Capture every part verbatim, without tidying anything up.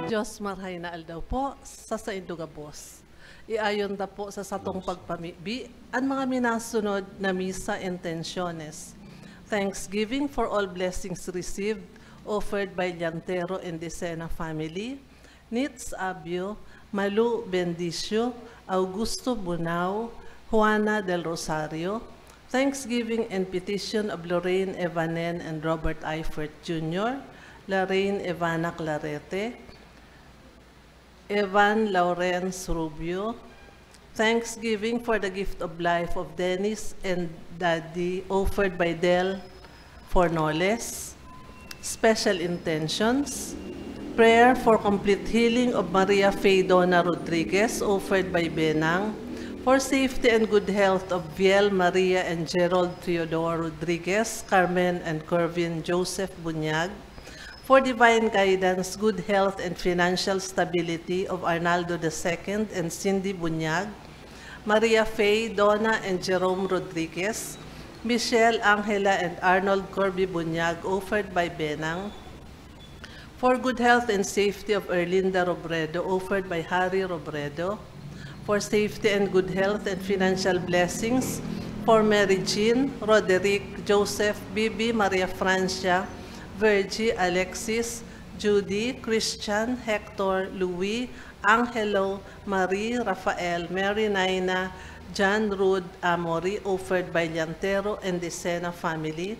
Diyos, marhay na aldaw po sa saindo gabos. Iayon ta po sa satong pagpamibi an mga minasunod na misa intenciones. Thanksgiving for all blessings received, offered by Llantero and Decena family, Nits Abio, Malu Bendicio, Augusto Bunao, Juana del Rosario, Thanksgiving and petition of Lorraine Evanen and Robert Eifert Junior, Lorraine Evana Clarete, Evan Lawrence Rubio, Thanksgiving for the gift of life of Dennis and Daddy, offered by Del Fornoles. Special intentions. Prayer for complete healing of Maria Faye Dona Rodriguez, offered by Benang. For safety and good health of Viel Maria and Gerald Theodore Rodriguez, Carmen and Kervin Joseph Bunyag. For divine guidance, good health, and financial stability of Arnaldo the second and Cindy Bunyag, Maria Faye, Donna, and Jerome Rodriguez, Michelle, Angela, and Arnold Corby Bunyag, offered by Benang. For good health and safety of Erlinda Robredo, offered by Harry Robredo. For safety and good health and financial blessings for Mary Jean, Roderick, Joseph, Bibi, Maria Francia, Virgie, Alexis, Judy, Christian, Hector, Louis, Angelo, Marie, Rafael, Mary, Naina, John, Ruth, Amory, offered by Llantero and Decena family.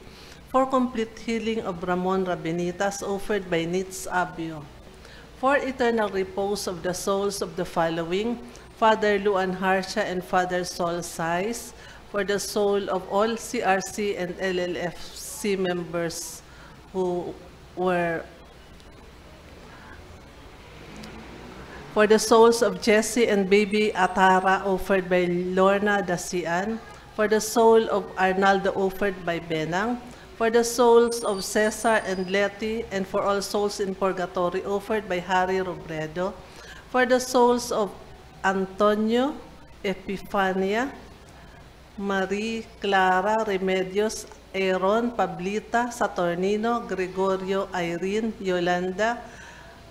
For complete healing of Ramon Rabinitas, offered by Nits Abio. For eternal repose of the souls of the following: Father Luan Harsha and Father Sol Sais, for the soul of all C R C and L L F C members who were For the souls of Jesse and Baby Atara, offered by Lorna Dasian. For the soul of Arnaldo, offered by Benang. For the souls of Cesar and Letty, and for all souls in purgatory, offered by Harry Robredo. For the souls of Antonio, Epifania, Marie Clara, Remedios, Aaron, Pablita, Saturnino, Gregorio, Irene, Yolanda,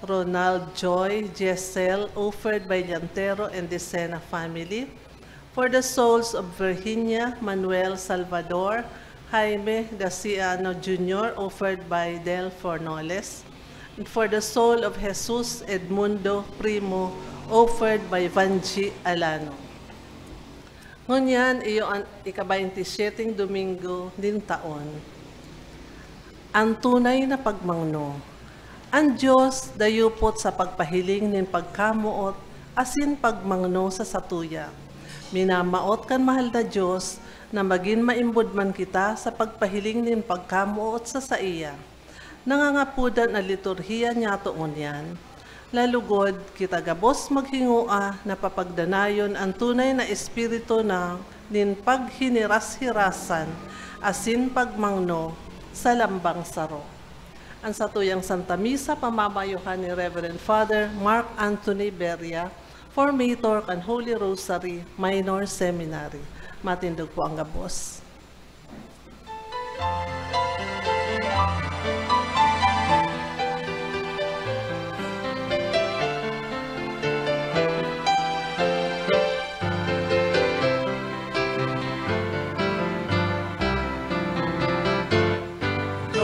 Ronald, Joy, Jessel, offered by Llantero and Decena family. For the souls of Virginia, Manuel, Salvador, Jaime, Daciano Junior, offered by Del Fornoles. And for the soul of Jesus Edmundo Primo, offered by Vanji Alano. Ngunyan, iyo an ika-baynti syeteng Domingo nin taon. An tunay na pagmangno. An Dios dayupot sa pagpahiling nin pagkamoot asin pagmangno sa satuya. Minamawot kan mahal na Dios na magin maimbod man kita sa pagpahiling nin pagkamoot sa saiya. Nangangapodan an liturhiya niyato ngunyan. Lalugod, kita gabos maghingoa na papagdanayon an tunay na espiritu na nin paghinirashirasan asin pagmangno sa lambang saro. An satuyang Santa Misa pamamayohan ni Reverend Father Mark Anthony Beria, formator kan Holy Rosary Minor Seminary. Matindog po ang gabos.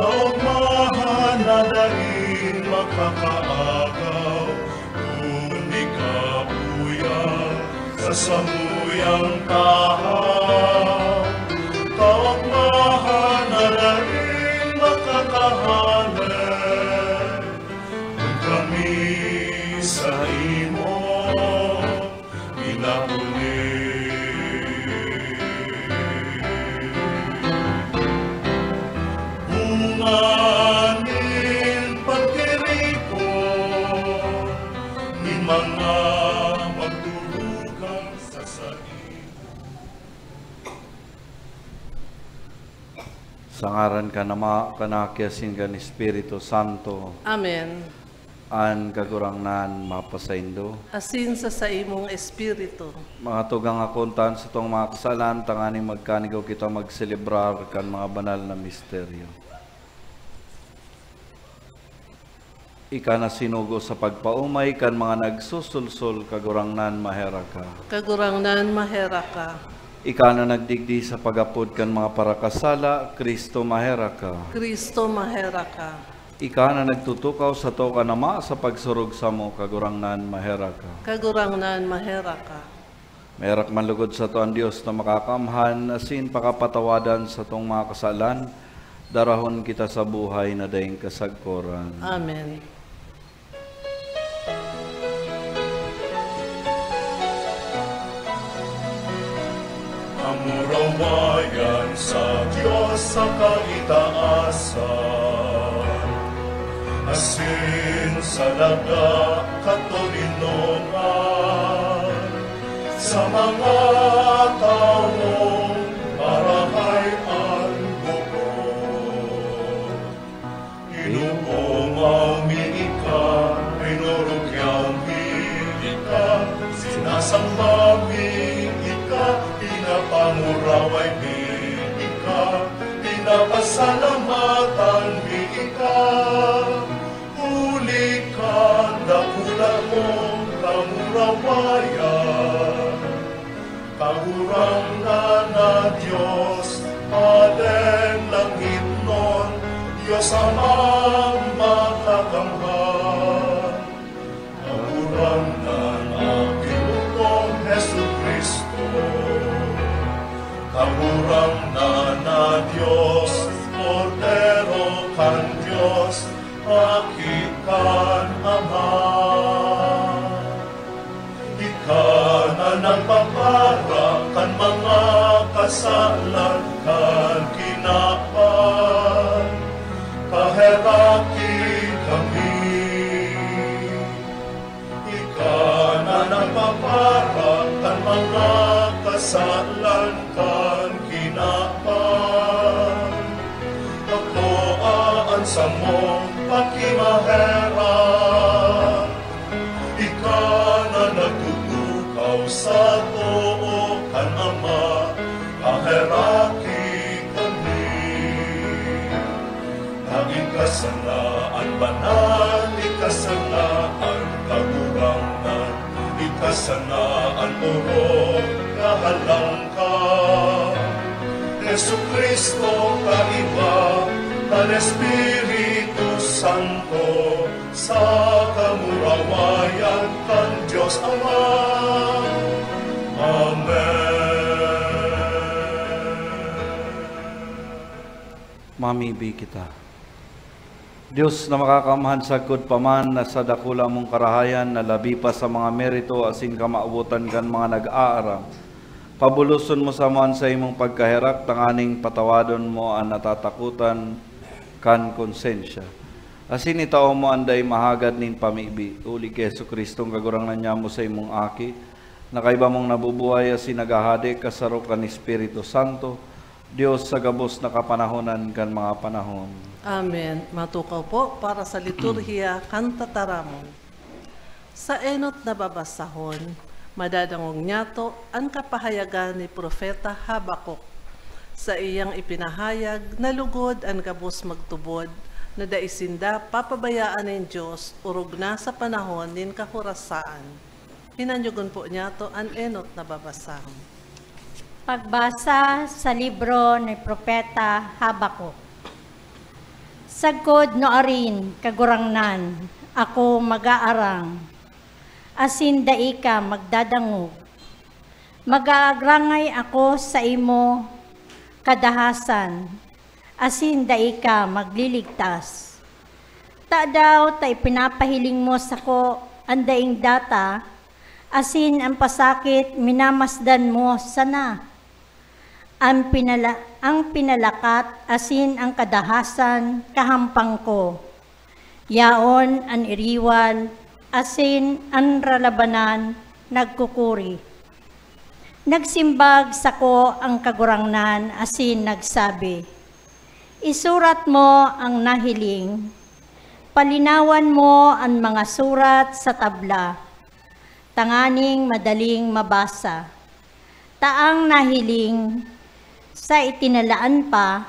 Kaogmahan na daing makakaagaw, kundi kabuyan sa samuyang tahaw. Kaogmahan na daing makakahale, kun kami saimo pinapuli. Bunga nin pagtiripon nin mga magturugang sa saimo. Sa ngaran kan Ama, kan Aki, asin kan Espiritu Santo. Amen. An Kagurangnan mapasaindo. Asin sa saimong espiritu. Mga tugang, akontan satong mga kasalan, tanganing magkanigaw kita magselebrar kan mga banal na misteryo. Ika na sinugo sa pagpaomay kan mga nagsusulsol, Kagurangnan, maherak ka. Kagurangnan, maherak ka. Ika na nagdigdi sa pag-apod kan mga parakasala, Kristo, maherak ka. Kristo, maherak ka. Ika na nagtutukaw sato kan Ama sa pagsurog samo, Kagurangnan, maherak ka. Kagurangnan, maherak ka. Maherak man lugod sato an Dios na Makakaamhan, asin pakapatawadan satong mga kasalan, darahon kita sa buhay na daing kasagkoran. Amen. Kamurawayan sa Dios sa kaitaasan, asin sa daga katoninongan, sa mga tawong marahay an buko. Inukomaw mi ika, rinorugyaw mi ika, sinasamba mi ika, pinapanguraway mi ika, pinapasalamatan mi ika, huli kan dakula mong kamurawayan. Kagurangnan na Dios, Hadeng langitnon, Dios Amang Makakamhan. Kagurangnan na Ginoo kong Jesu-Cristo. Kagurangnan na Dios, Kordero kan Dios, Aki kan Ama. Ika na nagpapara kan mga kasalan kan kinaban, paheraki kami. Ika na nagpapara kan mga kasalan kan kinaban, akoa an samong pakimaherak. Ika na nagtutukaw sa too kan Ama, paheraki kami. Na ika sana an banal, ika sana an kagurangnan, ika sana an orog na halangkaw. Jesu-Cristo, kaiba kan Espiritu Santo, sa kamurawayan kan Dios Ama. Amen. Mamibi kita. Dios na Makakaamhan, sagkod pa man na sa dakula mong karahayan na labi pa sa mga merito asin kamawotan kan mga nag-aaram, pabuloson mo samo an saimong pagkaherak tanganing patawadon mo an natatakotan kan konsensya. Asin itao mo an dai mahagad nin pamibi, huli ki Jesu-Cristong Kagurangnan nyamo, saimong Aki, na kaiba mong nabubuhay asin naghahade kasaro kan Espiritu Santo, Dios sa gabos na kapanahonan kan mga panahon. Amen. Matukaw po para sa liturhiya kan tataramon. Sa enot na babasahon, madadangog niyato an kapahayagan ni Propeta Habacuc. Saiyang ipinahayag na lugod an gabos magtubod na dai sinda papabayaan nin Dios orog na sa panahon nin kahorasaan. Hinanyogon po niyato an enot na babasahon. Pagbasa sa libro ni Propeta Habacuc. Sagkod nuarin, Kagurangnan, ako mag-aarang, asin dai ka magdadangog. Mag-aagrangay ako saimo kadahasan, asin dai ka magliligtas. Tadaw ta ipinapahiling mo sako an daing data, asin an pasakit minamasdan mo sana? An pinala-, an pinalakat asin an kadahasan kahampang ko. Yaon an iriwal asin an ralabanan nagkukuri. Nagsimbag sako an Kagurangnan asin nagsabi, "Isurat mo an nahiling. Palinawan mo an mga surat sa tabla, tanganing madaling mabasa." Ta an nahiling, sa itinalaan pa,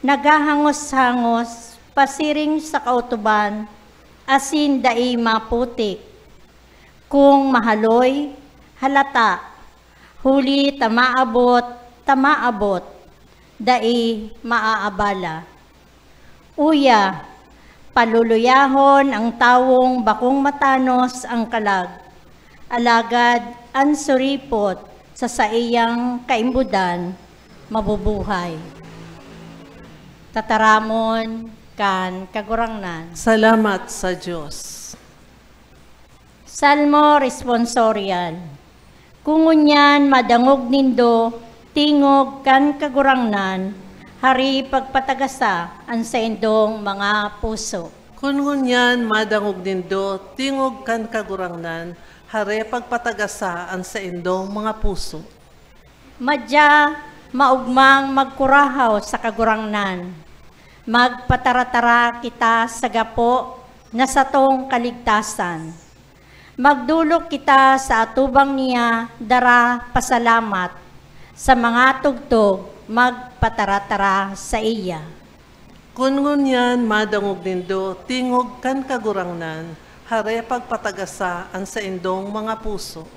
naghahangos-hangos pasiring sa kautuban asin dai maputik. Kung mahaloy, halata, huli ta maabot, ta maabot, dai maaabala. Uya, paluluyahon ang tawong bakong matanos ang kalag, alagad an suripot sa saiyang kaimbodan mabubuhay. Tataramon kan Kagurangnan. Salamat sa Dios. Salmo Responsorial. Kun ngunyan madangog nindo tingog kan Kagurangnan, hari pagpatagasa an saindong mga puso. Kun ngunyan madangog nindo tingog kan Kagurangnan, hari pagpatagasa an saindong mga puso. Madya, maogmang magkurahaw sa Kagurangnan. Magpataratara kita sa gapo na satong kaligtasan. Magdolok kita sa atubang niya dara pasalamat. Sa mga tugtog, magpataratara saiya. Kun ngunyan madangog nindo tingog kan Kagurangnan, hari pagpatagasa an saindong mga puso.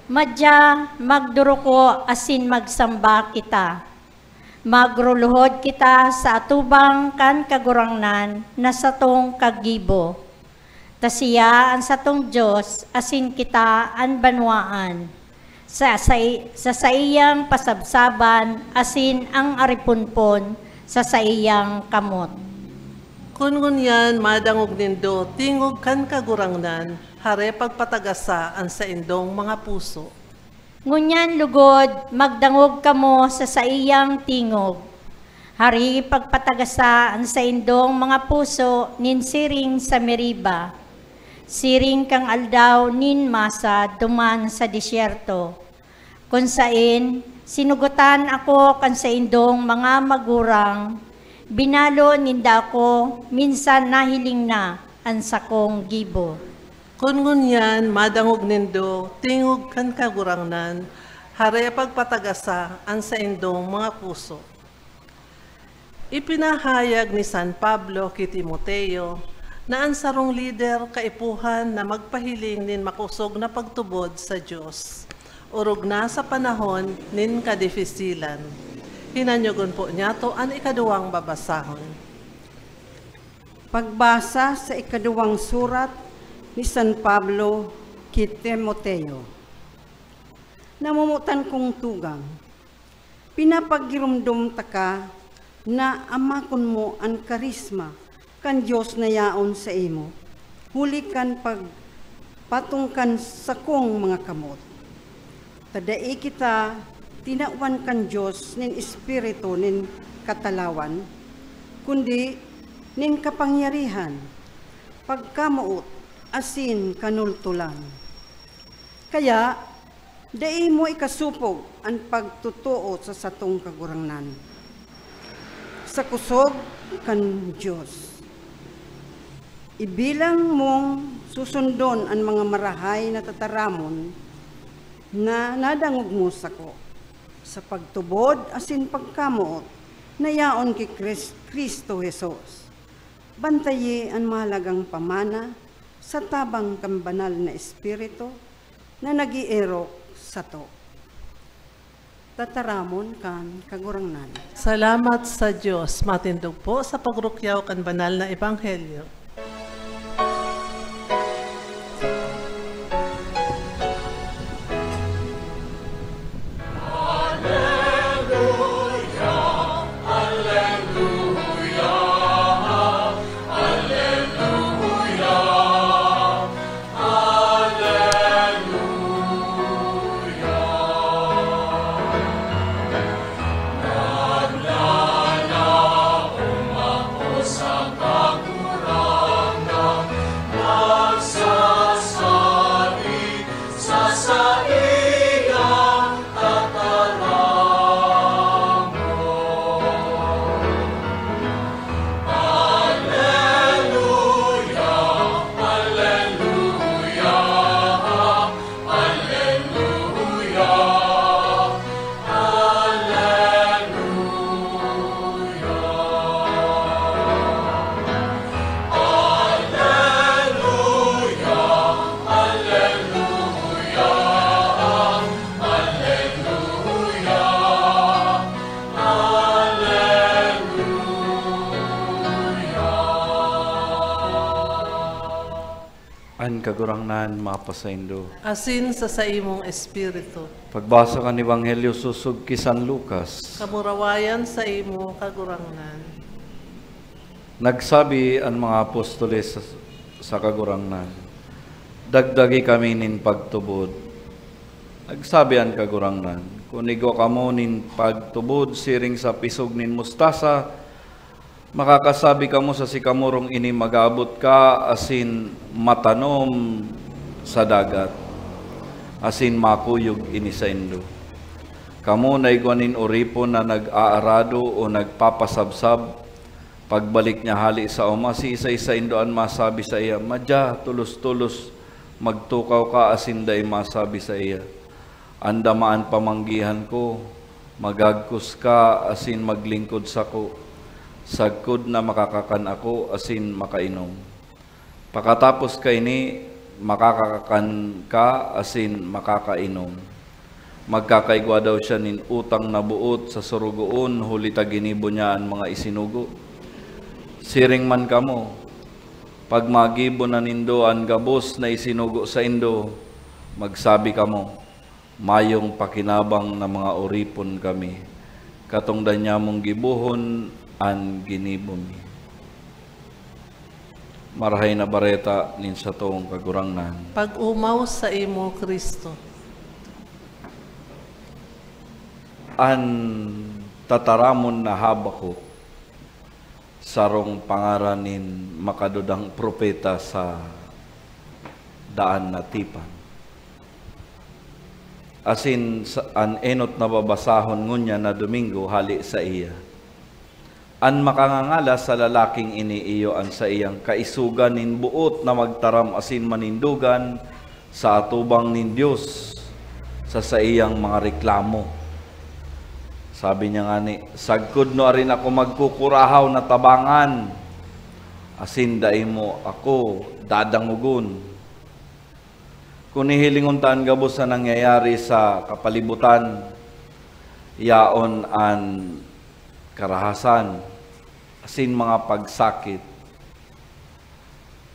Madya, magduruko asin magsamba kita. Magruluhod kita sa atubang kan Kagurangnan na satong kagibo. Ta siya an satong Dios asin kita an banwaan. Sa, sa, sa saiyang pasabsaban asin ang ariponpon sa saiyang kamot. Kun ngunyan madangog nindo tingog kan Kagurangnan, hari pagpatagasa an saindong mga puso. Ngunyan lugod, magdangog kamo sa saiyang tingog. Hari pagpatagasa an saindong mga puso nin siring sa Meriba, siring kan aldaw nin Masa duman sa desyerto, kun saen sinugotan ako kan saindong mga magurang, binalo ninda ako, minsan nahiling na an sakong gibo. Kun ngunyan madangog nindo tingog kan Kagurangnan, hari pagpatagasa an saindong mga puso. Ipinahayag ni San Pablo ki Timoteo na an sarong lider kaipuhan na magpahiling nin makosog na pagtubod sa Dios, orog na sa panahon nin kadifisilan. Hinanyogon po niyato an ikaduwang babasahon. Pagbasa sa ikaduwang surat ni San Pablo ki Timoteo. Namomotan kong tugang, pinapagiromdom taka na amakon mo an karisma kan Dios na yaon saimo, huli kan pagpatong kan sakong mga kamot. Ta dai kita tinawan kan Dios nin espiritu nin katalawan, kundi nin kapangyarihan, pagkamoot, asin kanultulan. Kaya, dai mo ikasopog an pagtotoo sa satong Kagurangnan, sa kusog kan Dios. Ibilang mong susundon an mga marahay na tataramon na nadangog mo sako, sa pagtubod asin pagkamoot na yaon ki Kris-, Cristo Jesus. Bantayi an mahalagang pamana sa tabang kan Banal na Espiritu na nag-eerok sato. Tataramon kan Kagurangnan. Salamat sa Dios. Matindog po sa pagrukyaw kan banal na ebanghelyo. An Kagurangnan mapasaindo. Asin sa saimong espiritu. Pagbasa kan Ebanghelyo sosog ki San Lucas. Kamurawayan saimo, Kagurangnan. Nagsabi an mga apostoles sa, sa Kagurangnan, "Dagdagi kami nin pagtubod." Nagsabi an Kagurangnan, "Kun igwa kamo nin pagtubod siring sa pisog nin mustasa, makakasabi kamo sa sikamorong ini, 'Mag-aabot ka asin matanom sa dagat,' asin makuyog ini saindo. Kamo na igwa nin oripon na nag-aarado o nagpapasabsab, pagbalik niya hale sa oma, siisay saindo an masabi saiya, 'Madya, tolos-tolos magtukaw ka,' asin dai masabi saiya, 'Andama an pamanggihan ko, magagkos ka asin maglingkod sako, sagkod na makakakan ako asin makainom'? Pakatapos kaini, makakakan ka asin makakainom. Magkakaigwa daw siya nin utang na boot sa sorogoon, huli ta ginibo niya an mga isinugo. Siring man kamo, pag magibo na nindo an gabos na isinugo saindo, magsabi kamo, 'Mayong pakinabang na mga oripon kami, katongdan nyamong gibohon an ginibo mi.'" Marahay na Bareta nin satong Kagurangnan. Pag-omaw saimo, Cristo. An tataramon na Habakuk, sarong pangaran nin makadudang propeta sa daan na tipan. Asin sa, an enot na babasahon ngunyan na Domingo hale saiya. An makangangalas sa lalaking ini iyo an saiyang kaisogan nin boot na magtaram asin manindogan sa atubang nin Dios sa saiyang mga reklamo. Sabi niya ngani, "Sagkod nuarin ako magkukurahaw na tabangan, asin dai mo ako dadangogon." Kun hihilingon ta an gabos na nangyayari sa kapalibutan, yaon an karahasan asin mga pagsakit.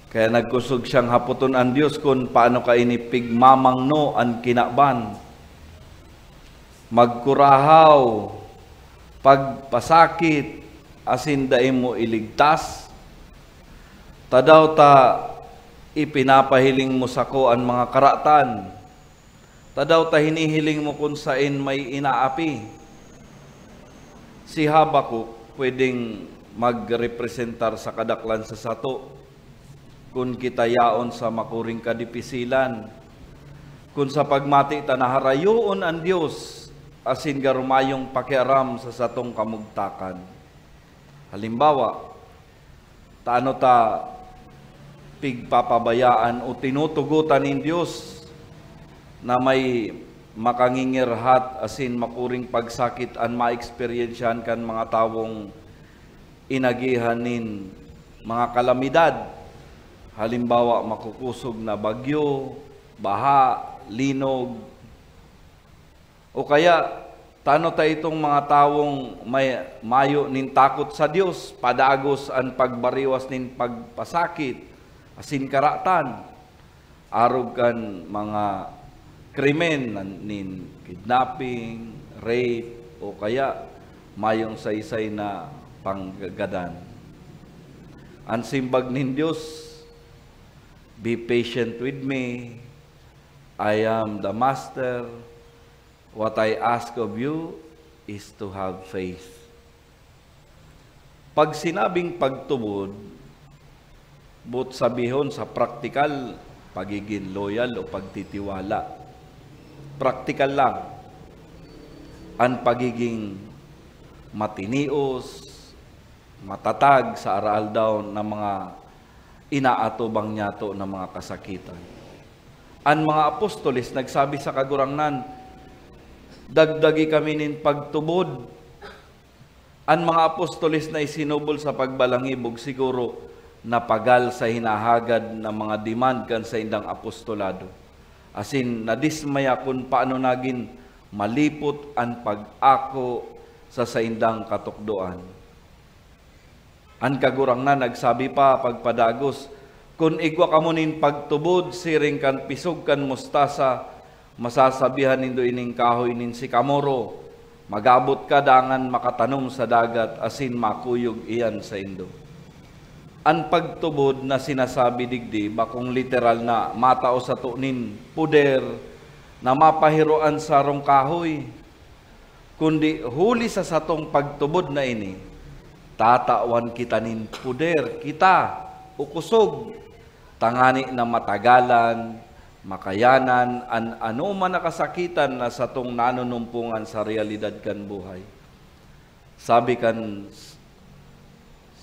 Kaya nagkusog siyang hapoton an Dios kun paano kaini pigmamangno an kinaban. Magkurahaw, pagpasakit, asin dai mo iligtas? Tadaw ta ipinapahiling mo sako an mga karatan? Tadaw ta hinihiling mo kun saen may inaapi? Si Habakuk pwedeng magrepresentar sa kadaklan sa sato, kun kita yaon sa makuring kadipisilan, kun sa pagmati ta na harayoon an Dios asin garo mayong pakiaram sa satong kamugtakan. Halimbawa, tano ta pigpapabayaan o tinutugotan nin Dios na may makangingirhat asin makuring pagsakit an maeksperyensyahan kan mga tawong inagihan nin mga kalamidad, halimbawa, makukusog na bagyo, baha, linog, o kaya, tano ta itong mga tawong may, mayo nin takot sa Dios, padagos an pagbariwas nin pagpasakit asin karatan, arog kan mga krimen nin kidnapping, rape, o kaya mayong saysay na panggadan. An simbag nin Dios, "Be patient with me. I am the master. What I ask of you is to have faith." Pag sinabing pagtubod, boot sabihon sa praktikal, pagigin loyal o pagtitiwala. Praktikal lang. An pagiging matinios, matatag sa araaldaw na mga inaatubang niyato na mga kasakitan. An mga apostoles nagsabi sa Kagurangnan, "Dagdagi kami nin pagtubod." An mga apostoles na isinubol sa pagbalangibog siguro napagal sa hinahagad na mga demand kan saindang apostolado, asin nadismaya kun paano nagin malipot an pag-ako sa saindang katukdoan. An Kagurangnan nagsabi pa pagpadagos, Kun igwa kamo nin pagtubod siring kan pisog kan mustasa, masasabihan nindo ining kahoy nin sikamoro, "Mag-abot ka dangan makatanom sa dagat," asin makuyog iyan saindo. An pagtubod na sinasabi digdi bakong literal na matao sato nin poder na mapahiro an sarong kahoy, kundi huli sa satong pagtubod na ini, tatawan kita nin poder, kita, o kusog, tangani na matagalan, makayanan an anoman na kasakitan na satong nanunumpongan sa realidad kan buhay. Sabi kan s-,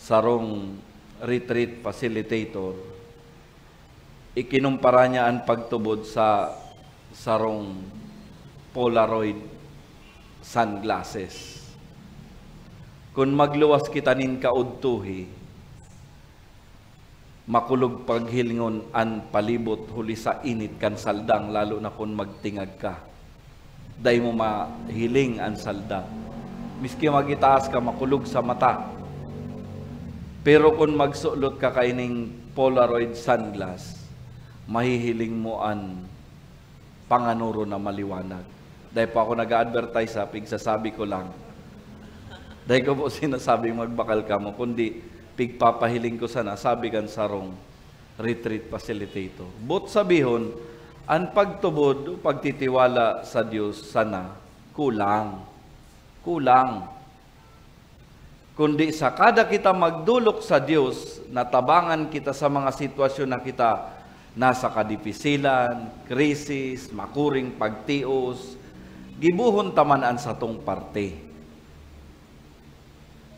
sarong retreat facilitator, ikinumpara niya an pagtubod sa sarong Polaroid sunglasses. Kun magluwas kita nin kaudtuhi, makulog paghilingon an palibot huli sa init kan saldang, lalo na kun magtingag ka. Dai mo mahiling an saldang. Miski magitaas ka, makulog sa mata. Pero kun magsulot ka kaining Polaroid sunglass, mahihiling mo an panganoro na maliwanag. Dai po ako nag-a-advertise, ha, pigsasabi ko lang. Dai ko po sinasabing magbakal kamo, kundi pigpapahiling ko sana, sabi kan sarong retreat facilitator. Boot sabihon, an pagtubod o pagtitiwala sa Dios sana kulang. Kulang. Kundi sa kada kita magdolok sa Dios, natabangan kita sa mga sitwasyon na kita nasa kadipisilan, krisis, makuring pagtios, gibohon ta man an satong parte.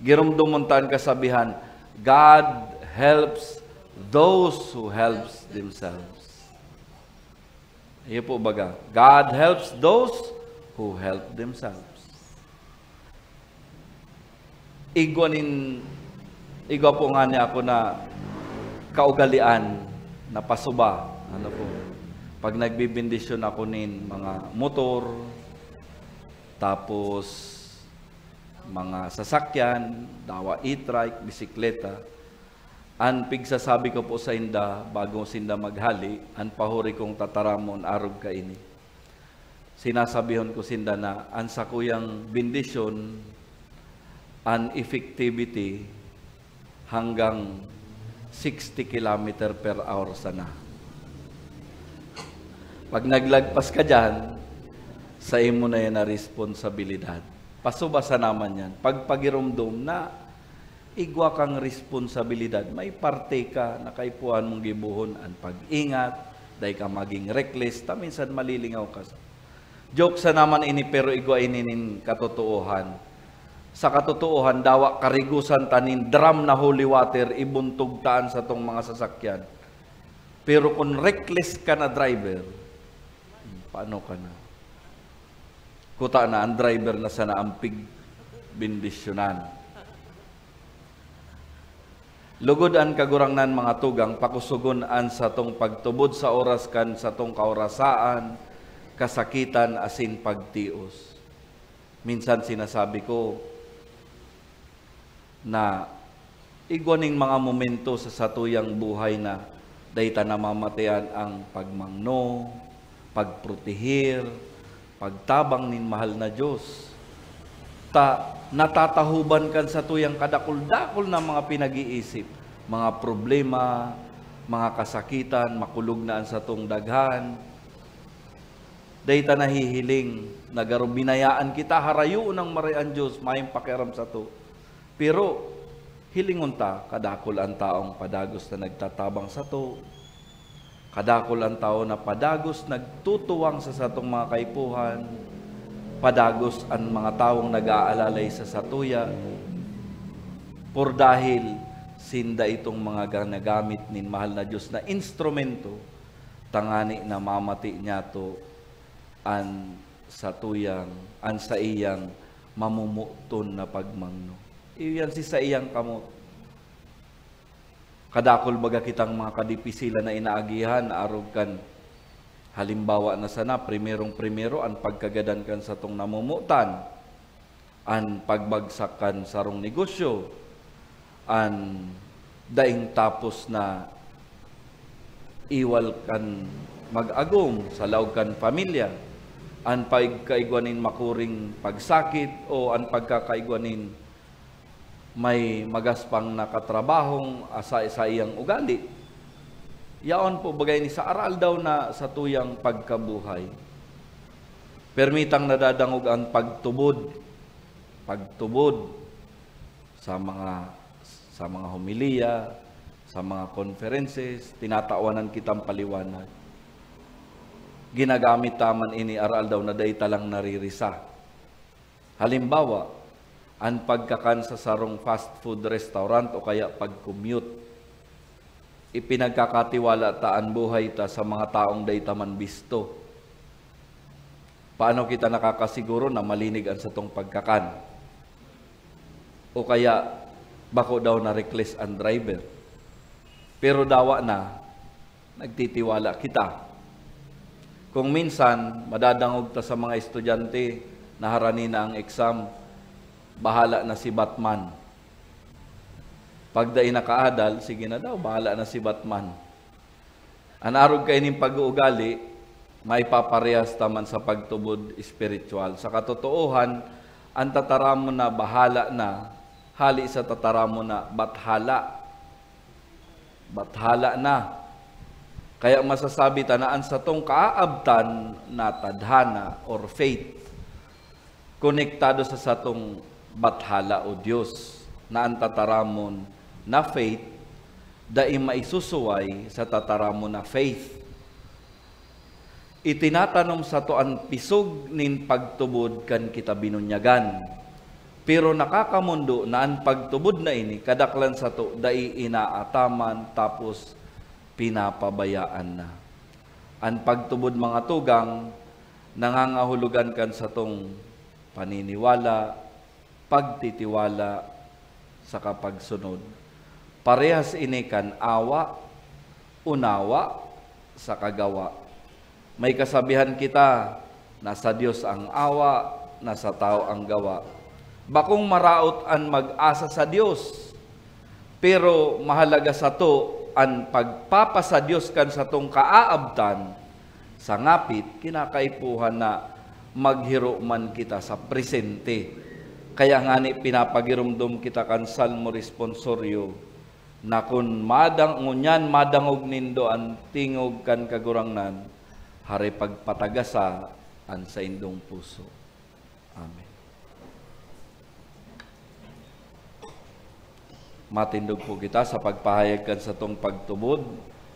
Giromdomon ta an kasabihan, "God helps those who helps themselves." Iyo po baga, "God helps those who help themselves." Igwa nin, igwa po ngani ako na kaugalian na pasuba. Ano po, pag nagbebendisyon ako nin mga motor, tapos mga sasakyan, dawa e-trike, bisikleta, an pigsasabi ko po sainda, bago sinda maghale, an pahuri kong tataramon arog kaini. Sinasabihon ko sinda na an sakuyang bendisyon, an effectivity hanggang sixty kilometer per hour sana. Pag naglagpas ka diyan, sa imo na yan na responsibilidad. Pasuba sana man yan. Pagpagiromdom na igwa kang responsibilidad, may parte ka na kaipuhan mong gibohon, an pag-ingat, dai ka maging reckless, ta minsan malilingaw ka sa... Joke sana man ini, pero igwa ini nin katotoohan. Sa katotoohan, dawa karigosan ta nin drum na holy water, ibuntog ta an satong mga sasakyan. Pero kun reckless ka na driver, paano ka na? Kuta na, an driver na sana an pigbendisyonan. Lugod an Kagurangnan, mga tugang, pakusogon an satong pagtubod sa oras kan satong kaorasaan, kasakitan, asin pagtios. Minsan sinasabi ko na igwa ning mga momento sa satuyang buhay na dai ta namamatean ang pagmangno, pagproteher, pagtabang nin mahal na Dios. Ta natatahoban kan satuyang kadakul-dakul na mga pinag-iisip, mga problema, mga kasakitan, makulog na an satong daghan. Dai ta nahihiling na garo binayaan kita, harayoon nang maray an Dios, mayong pakiaram sato. Pero hilingon ta, kadakul an taong padagos na nagtatabang sato. Kadakul an tawo na padagos nagtutuwang sa satong mga kaipuhan. Padagos an mga tawong nag-aalalay sa satuya. Por dahil sinda itong mga ganagamit nin mahal na Dios na instrumento, tangani na mamati niyato an satuyang, an saiyang mamomoton na pagmangno. Iyo yan si saiyang kamot. Kadakul baga kitang mga kadipisilan na inaagihan, arog kan halimbawa na sana, primerong-primero, an pagkagadan kan satong namomotan, an pagbagsak kan sarong negosyo, an daing tapos na iwal kan mag-agom sa laog kan pamilya, an pagkaigwa nin makuring pagsakit o an pagkakaigwa nin may magaspang na katrabahong asa sa iyang ugali. Yaon po bagay ni sa aral daw na sa tuyang pagkabuhay. Permitang nadadangog ang pagtubod, pagtubod sa mga, sa mga homilya, sa mga conferences, tinatawanan kitang paliwanag. Ginagamit ta man ini aral daw na dai ta lang naririsa. Halimbawa, an pagkakan sa sarong fast food restaurant o kaya pag-commute. Ipinagkakatiwala ta an buhay ta sa mga taong dai ta man bisto. Paano kita nakakasiguro na malinig an satong pagkakan? O kaya, bako daw na-reckless an driver. Pero dawa na, nagtitiwala kita. Kung minsan, madadangog ta sa mga estudyante na harani na ang exam, "Bahala na si Batman." Pag dai nakaadal, sige na daw, bahala na si Batman. An arog kaining pag-uugali, maipaparehas ta man sa pagtubod espiritual. Sa katotoohan, an tataramon na "bahala na", hali sa tataramon na "bathala". Bathala na. Kaya masasabi ta na an satong kaaabtan na tadhana or faith, konektado sa satong bathala o Dios, na an tataramon na faith dai maisusuway sa tataramon na faith. Itinatanom sato an pisog nin pagtubod kan kita binunyagan. Pero nakakamondo na an pagtubod na ini, kadaklan sato dai inaataman tapos pinapabayaan na. An pagtubod, mga tugang, nangangahulugan kan satong paniniwala, pagtitiwala, saka pagsunod. Parehas ini kan awa, unawa, saka gawa. May kasabihan kita na sa Dios ang awa, na sa tawo ang gawa. Bakong maraot an mag-asa sa Dios, pero mahalaga sato an pagpapasa-Dios kan satong kaaabtan, sa ngapit, kinakaipuhan na maghiro man kita sa presente. Kaya ngani pinapagiromdom kita kan Salmo Responsorio na kun madang-, ngunyan madangog nindo an tingog kan Kagurangnan, hare pagpatagasa an saindong puso. Amen. Matindog po kita sa pagpahayag kan satong pagtubod.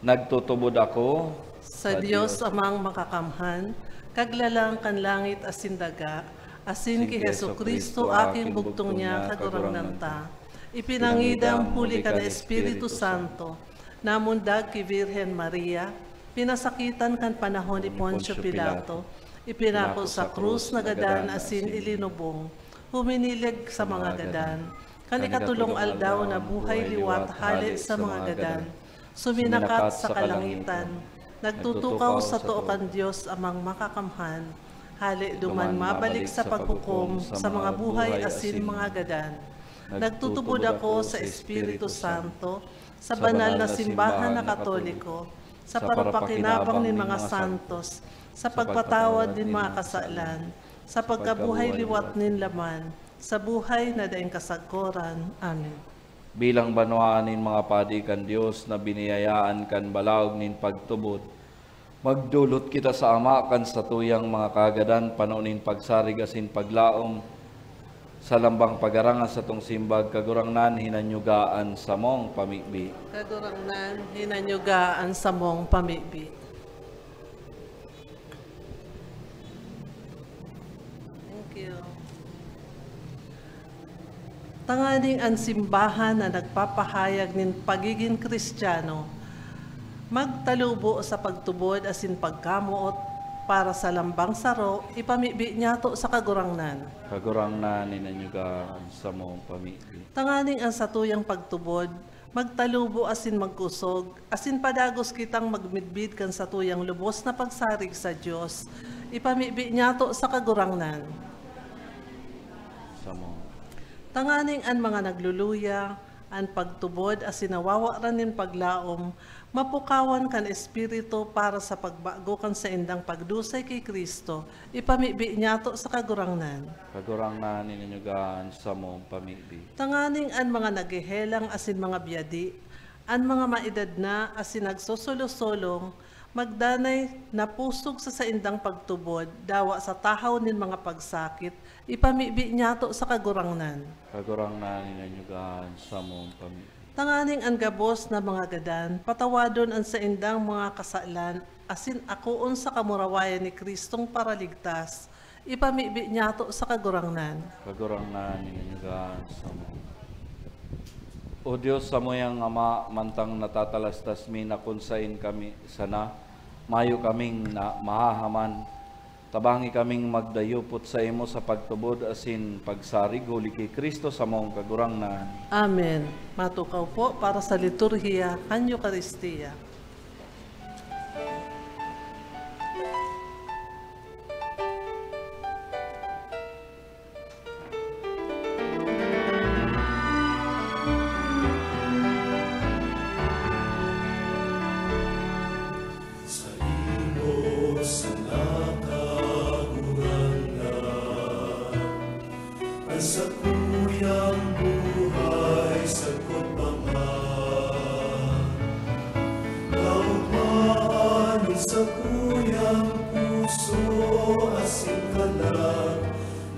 Nagtutubod ako Sa Dios Amang Makakamhan, Kaglalang kan langit asin daga, asin ki Jesu-Cristo, aking bugtong niya, Kagurangnan ta. Ipinangidam huli kan Espiritu Santo, namundag ki Virgen Maria, pinasakitan kan panahon ni Poncio Pilato, ipinako sa krus, nagadan asin ilinubong, huminilig sa mga gadan. Kan ikatulong aldaw nabuhay liwat hale sa mga gadan, suminakat sa kalangitan, nagtutukaw sa too kan Dios Amang Makakamhan, hale duman mabalik sa paghukom sa mga buhay asin mga gadan. Nagtutubod ako sa Espiritu Santo, sa banal na simbahan na Katoliko, sa parapakinabang nin mga santos, sa pagpatawad nin mga kasalan, sa pagkabuhay liwat nin laman, sa buhay na daing kasagoran. Amen. Bilang banwaan nin mga padi kan Dios na biniyayaan kan balaog nin pagtubod, magdolot kita sa Ama kan satuyang mga kagadan, pano nin pagsarig asin paglaom, sa lambang pagarangan satong simbag, Kagurangnan, hinanyuga an samong pamibi. Kagurangnan, hinanyuga an samong pamibi. Thank you. Tanganing an simbahan na nagpapahayag nin pagigin Kristiyano, magtalubo sa pagtubod asin pagkamoot para sa lambang saro, ipamibi niyato sa Kagurangnan. Kagurangnan, hinanyuga an samong pamibi. Tanganing an satuyang pagtubod, magtalubo asin magkusog, asin padagos kitang magmidbid kan satuyang lubos na pagsarig sa Dios, ipamibi niyato sa Kagurangnan. Samo. Tanganing an mga nagluluya, An pagtubod asin nawawaran nin paglaom, mapukawan kan Espiritu para sa pagbago kan saindang pagdusay ki Cristo, ipamibi niyato sa Kagurangnan. Kagurangnan, inunugan samong pamibi. Tanganing an mga naghehelang asin mga biyadi, an mga maedad na asin nagsosolosolo, magdanay na pusog sa saindang pagtubod, dawa sa tahaw nin mga pagsakit, ipamibi niyato sa Kagurangnan. Kagurangnan, inunugan samong pamibi. Tanganing an gabos na mga gadan, patawadon an saindang mga kasalan, asin akoon sa kamurawayan ni Cristong Paraligtas, ipamibi niyato sa Kagurangnan. Kagurangnan, inunugan samong. O Dios, samuyang Ama, mantang natatalastas mi na kun saen kami sana, mayo kaming na mahahaman. Tabangi kaming magdayupot saimo sa pagtubod asin pagsarig, huli ki Cristo samong Kagurangnan. Amen. Matukaw po para sa liturhiya kan Eukaristia. Saimo sana, Kagurangnan, an sakuyang buhay sagkod pa man. Kaogmahan nin sakuyang puso asin kalag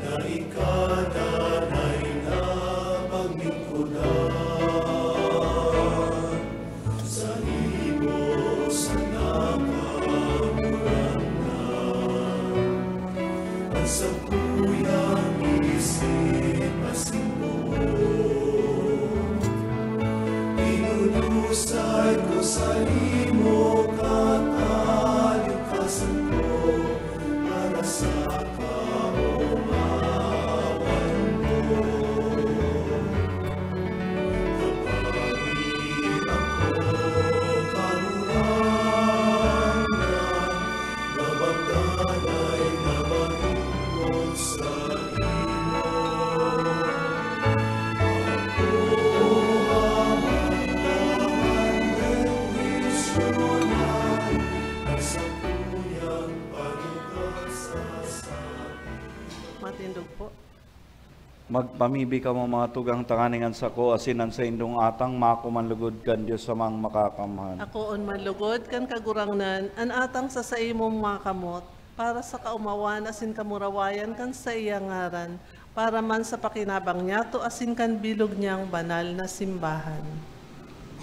na ika danay na paglingkodan. Saimo sana, Kagurangnan, an sakuyang isip asin buot. Idudusay ko saimo, katalingkasan ko, para sa kaomawan mo. Tabangi ako, Kagurangnan, na magdanay na malingkod saimo. Ako ang mga bendisyonan, ang sakuyang panugang sa sabi. Matindog po. Magpamibi kamo, mga tugang, tanganing an sako asin an saindong atang maako man lugod kan Dios Amang Makakamhan. Akoon man lugod kan Kagurangnan an atang sa saimong mga kamot, para sa kaomawan asin kamurawayan kan saiyang ngaran, para man sa pakinabang niyato asin kan bilog niyang banal na simbahan.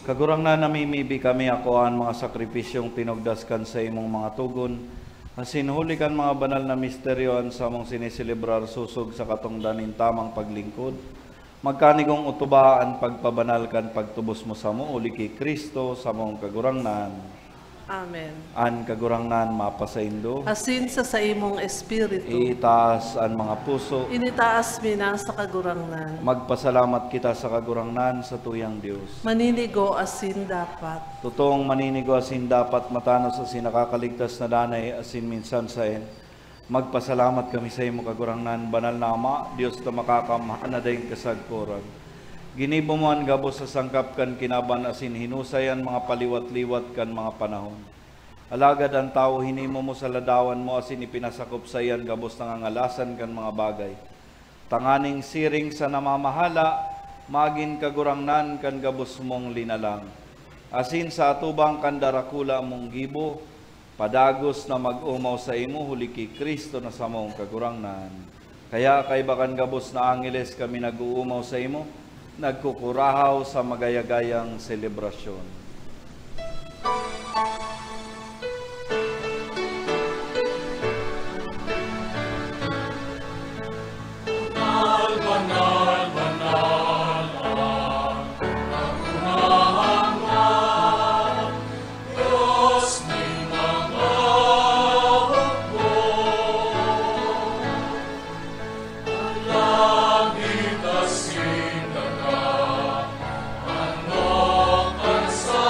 Kagurangnan, namimibi kami akoa an mga sakripisyong tinugdas kan saimong mga togon, asin huli kan mga banal na misteryo an samong siniselebrar sosog sa katongdan nin tamang paglingkod. Magkanigong otoba an pagpabanal kan pagtubos mo samo, huli ki Cristo, samong Kagurangnan. Amen. An Kagurangnan mapasaindo. Asin sa saimong espiritu. Itaas an mga puso. Initaas mi na sa Kagurangnan. Magpasalamat kita sa Kagurangnan, satuyang Dios. Maninigo asin dapat. Totoong maninigo asin dapat, matanos asin nakakaligtas na danay, asin minsan saen. Magpasalamat kami saimo, Kagurangnan, Banal na Ama, Dios na Makakamhan na daing kasagkoran. Ginibo mo an gabos sa sangkap kan kinaban asin hinusay an mga paliwat-liwat kan mga panahon. Alagad an tawo hinimo mo sa ladawan mo asin ipinasakop saiya an gabos na ngangalasan kan mga bagay, tanganing siring sa namamahala, magin kagurangnan kan gabos mong linalang. Asin sa atubang kan darakula mong gibo, padagos na mag-omaw saimo huli ki Cristo na samong Kagurangnan. Kaya kaiba kan gabos na angeles kami nag-oomaw saimo, nagkukurahaw sa magayagayang selebrasyon. Banal, banal, banal ang Kagurangnan, Dios nin mga hukbo. An langit asin daga, ano kan sa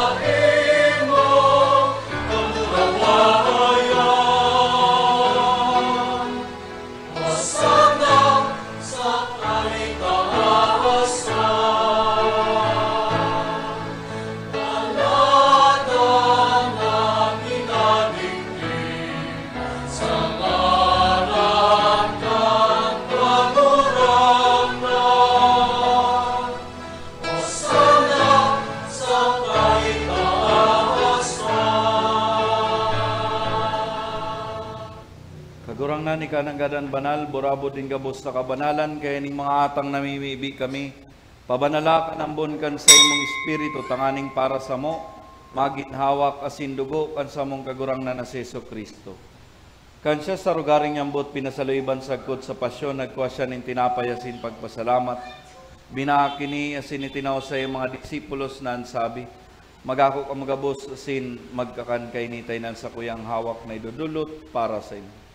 Ngani kan gadan banal, burabod nin gabos na kabanalan, kaya ning mga atang namimibi kami, pabanala kan ambon kan saimong Espiritu, tanganing para samo, magin hawak asin dugo kan samong Kagurangnan na si Jesu-Cristo. Kan siya sa rogaring ambot pinasaluiban sagkod sa pasyon, nagkua siya nin tinapay asin pagpasalamat, binaak ini asin itinao sa iyang mga disipulos na an sabi, "Magako kamo gabos asin magkakan kaini ta iyan an sakuyang hawak na idodolot para saindo."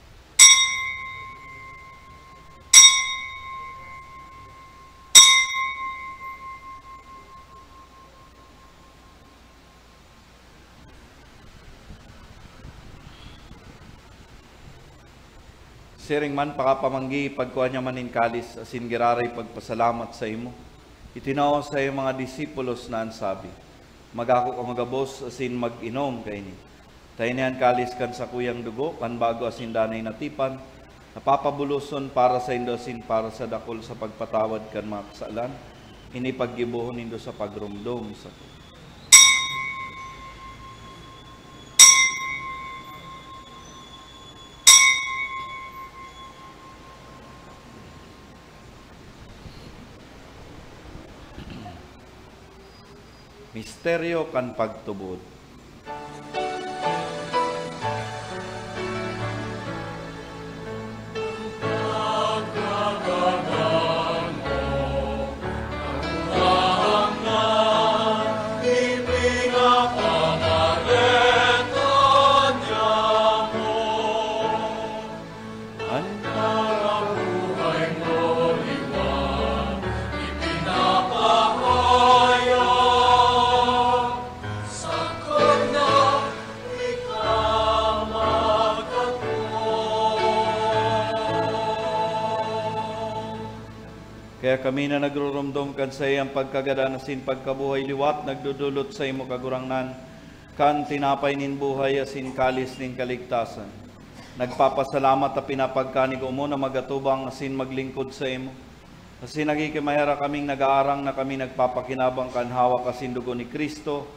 Siring man, pakapamanggi, pagkua niya man nin kalis asin giraray pagpasalamat saimo, itinao sa iyang mga disipulos na an sabi, "Magako kamo gabos asin mag-inom kaini. Ta ini an kalis kan sakuyang dugo, kan bago asin danay na tipan, na papabuloson para saindo asin para sa dakul sa pagpatawad kan mga kasalan. Ini paggibohon nindo sa pagromdom sako." Misteryo kan pagtubod. An parabuhay mo liwat, ipinapahayag, sakana ika magkatwang. Kaya kami na nagruromdom kan saiyang pagkagadan asin pagkabuhay liwat, nagdodolot saimo, Kagurangnan, kan tinapay nin buhay asin kalis nin kaligtasan. Nagpapasalamat ta pinapagkanig mo na magatubang asin maglingkod saimo. Asin nagkikimaherak kaming nag-aarang na kami nagpapakinabang kan hawak asin dugo ni Cristo,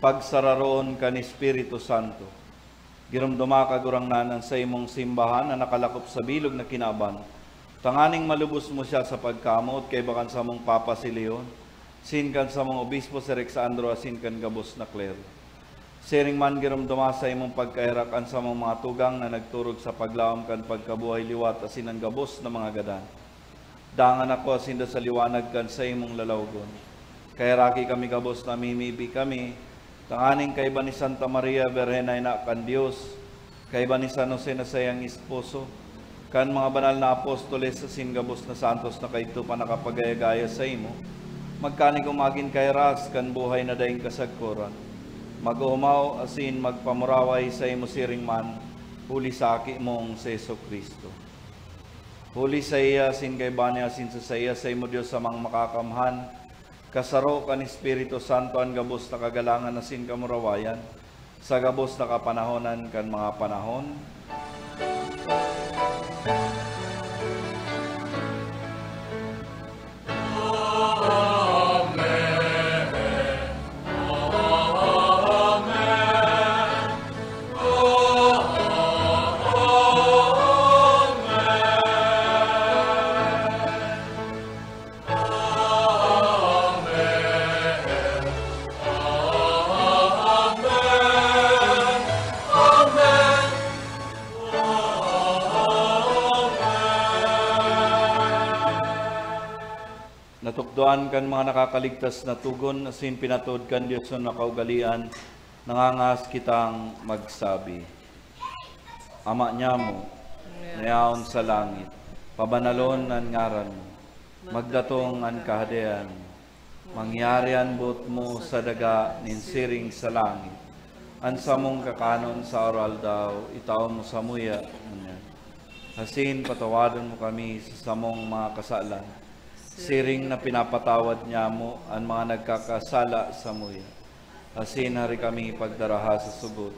pagsararoon kan Espiritu Santo. Giromdoma, Kagurangnan, an saimong simbahan na nakalakop sa bilog na kinaban, tanganing malubos mo siya sa pagkamoot kaiba kan samong Papa si Leon, asin kan samong Obispo si Alexandro, asin kan gabos na klero. Siring man, giromdoma sa imong pagkaherak an samong mga tugang na nagturog sa paglaom kan pagkabuhay liwat asin an gabos na mga gadan. Dangan ako sinda sa liwanag kan saimong lalawgon. Kaheraki kami gabos, namimibi kami, tanganing kaiba ni Santa Maria, Birhen na Ina kan Dios, kaiba ni San Jose na saiyang esposo, kan mga banal na apostoles asin gabos na santos na kaidto pa nakapagaya-gaya saimo, magkanig o magin kahiras kan buhay na daing kasagkoran. Mag-omaw asin magpamuraway saimo siring man, huli sa Aki mong si Jesu-Cristo. Huli saiya, asin kaiba niya, asin sa saiya, saimo, Dios Amang Makakamhan, kasaro kan Espiritu Santo, an gabos na kagalangan asin kamurawayan, sa gabos na kapanahonan kan mga panahon. Natukdoan kan mga nakakaligtas na togon asin pinatod kan Dios na kaugalean, nangangahas kitang magsabi, Ama niamo, na yaon sa langit, pabanalon an ngaran mo, magdatong an kahadean mo, mangyari an boot mo sa daga nin siring sa langit. An samong kakanon sa aroaldaw, itao mo samuya ngunyan. Asin patawadon mo kami sa samong mga kasalan, siring na pinapatawad niamo an mga nagkakasala samuya. Asin hari kami pagdaraha sa sugot,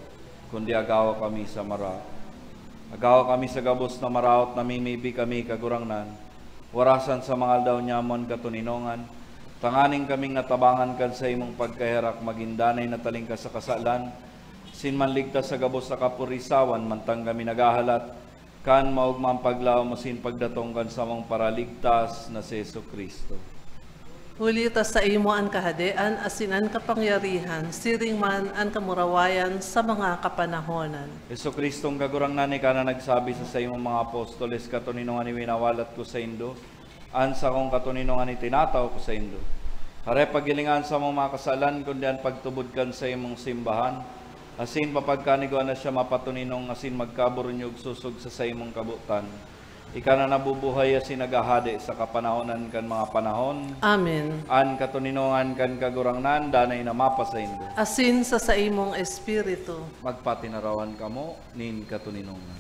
kundi agawa kami sa maraot. Agawa kami sa gabos na maraot, namimibi kami, Kagurangnan, warasan sa mga aldaw niamo an katoninongan, tanganing kaming natabangan kan saimong pagkaherak, magin danay na talingkas sa kasalan, asin manligtas sa gabos na kapurisawan, mantang kami naghahalat kan maogmang paglaom asin pagdatong kan samong Paraligtas na si Jesu-Cristo. Huli ta saimo an kahadean asin an kapangyarihan, siring man an kamurawayan sa mga kapanahonan. Jesu-Cristong Kagurangnan, ika na nagsabi sa saimong mga apostoles, "Katoninongan iwinawalat ko saindo, an sakong katoninongan itinatao ko saindo." Hare paghilinga an samong mga kasalan, kundi an pagtubod kan saimong simbahan, asin papagkanigoan na siya mapatoninong asin magkaburunyog sosog sa saimong kabotan. Ika na nabubuhay asin naghahade sa kapanahonan kan mga panahon. Amen. An katoninongan kan Kagurangnan danay na mapasaindo. Asin sa saimong espiritu. Magpatinarawan kamo nin katoninongan.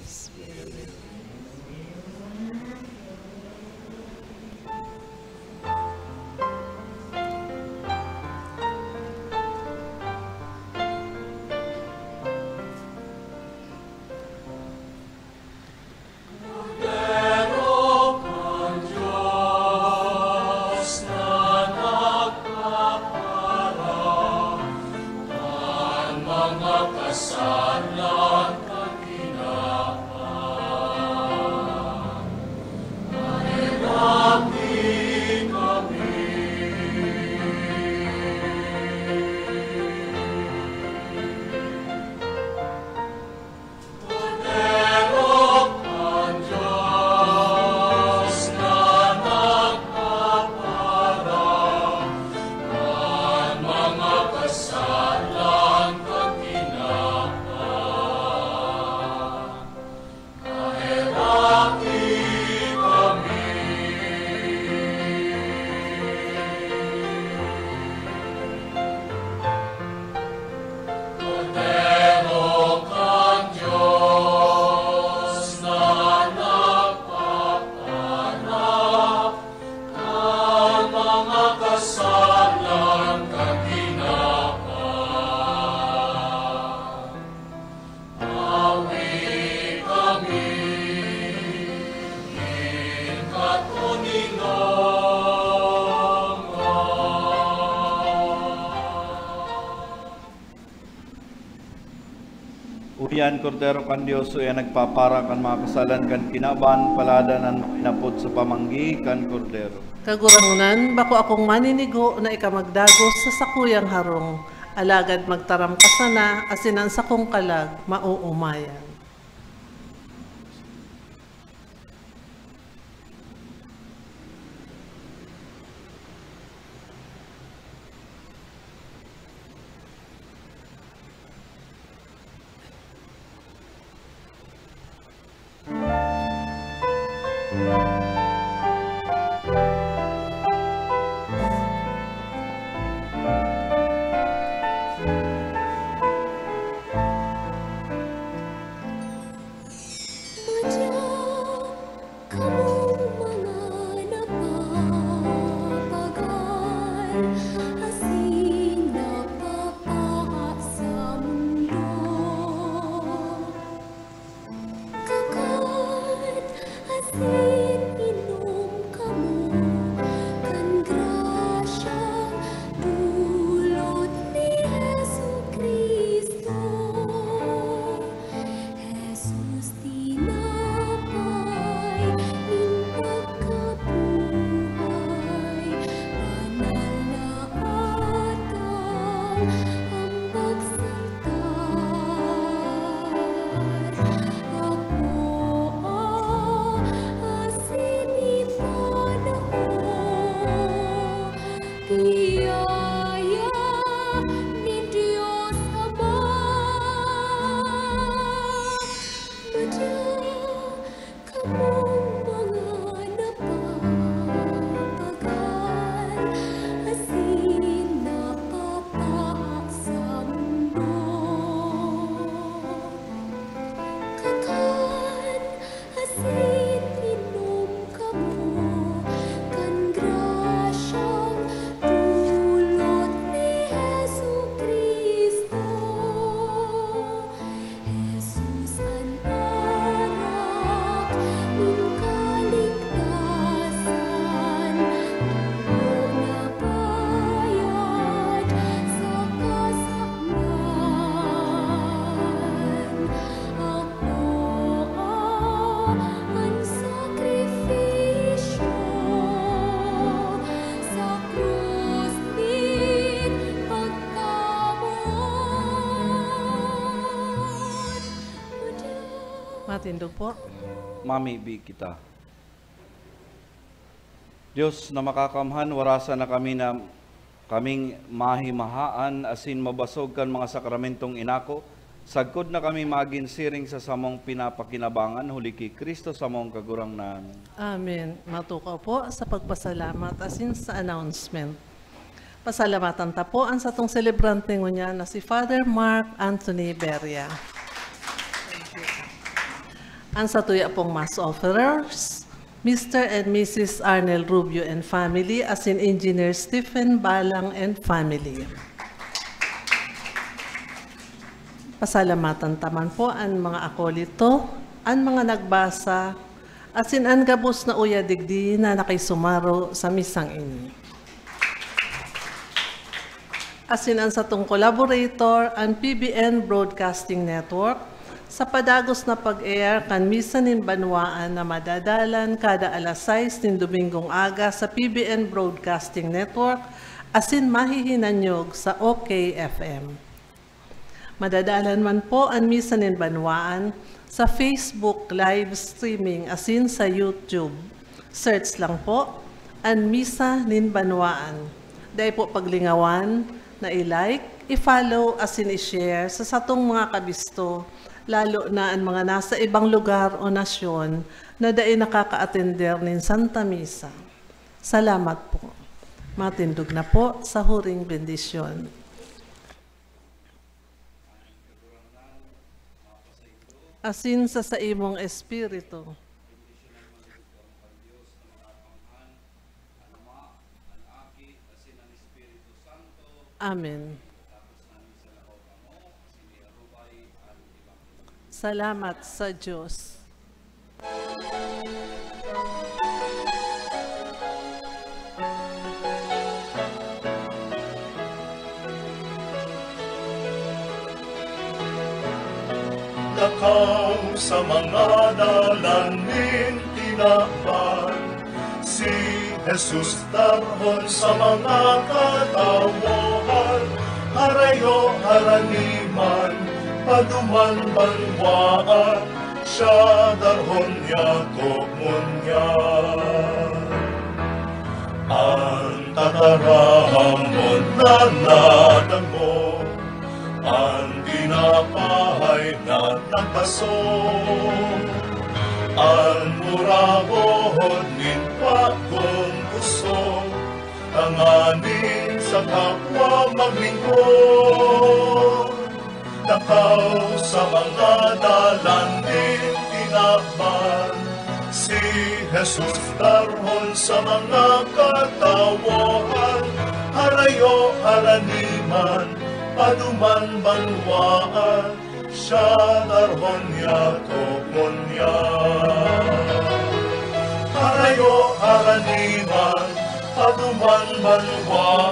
Uya an Kordero kan Dios, uya nagpapara kan mga kasalan kan kinaban, paladan an mga inapod sa pamanggi kan Kordero. Kagurangnan, bako akong maninigo na ika magdagos sa sakuyang harong, alagad magtaram ka sana, asin an sakong kalag maoomayan. Matindog po. Mamibi kita. Dios na makakamhan, warasan na kami na kaming mahimahaan asin mabasog kan mga sakramentong inako, sagkod na kami magin siring sa samong pinapakinabangan, huli ki Cristo samong Kagurangnan. Amen. Matukaw po sa pagpasalamat asin sa announcement. Pasalamatan ta po an satong selebrante ngunyan na si Father Mark Anthony Beria. An satuya pong mass offerers, Mister and Missus Arnel Rubio and family, asin Engineer Stephen Balang and family. Pasalamatan ta man po an mga akolito, an mga nagbasa, asin an gabos na uya digdi na nakisumaro sa misang ini. Asin an satong collaborator, an P B N Broadcasting Network, sa padagos na pag-air kan Misa nin Banwaan na madadalan kada alas sais nin Domingong aga sa P B N Broadcasting Network asin mahihinanyog sa O K F M. Madadalan man po an Misa nin Banwaan sa Facebook live streaming asin sa YouTube. Search lang po, an Misa nin Banwaan. Dai po paglingawan na i-like, i-follow asin i-share sa satong mga kabisto, lalo na an mga nasa ibang lugar o nasyon na dai nakakaatender nin Santa Misa. Salamat po. Matindog na po sa huring bendisyon. Asin sa saimong espiritu. Amen. Salamat sa Diyos. Lakaw sa mga dalan nin tinaban, si Jesus darhon sa mga katawohan, harayo harani man, paduman banwaan, siya darhon yato ngunyan. An tataramon na nadangog, an tinapay na nagbaso, an murabod nin bagong puso, tanganing sa kapwa maglingkod. Lakaw sa mga dalan nin tinaban, si Jesus darhon sa mga katawohan, harayo harani man, paduman banwaan, siya darhon yato ngunyan. Harayo harani man, paduman banwaan,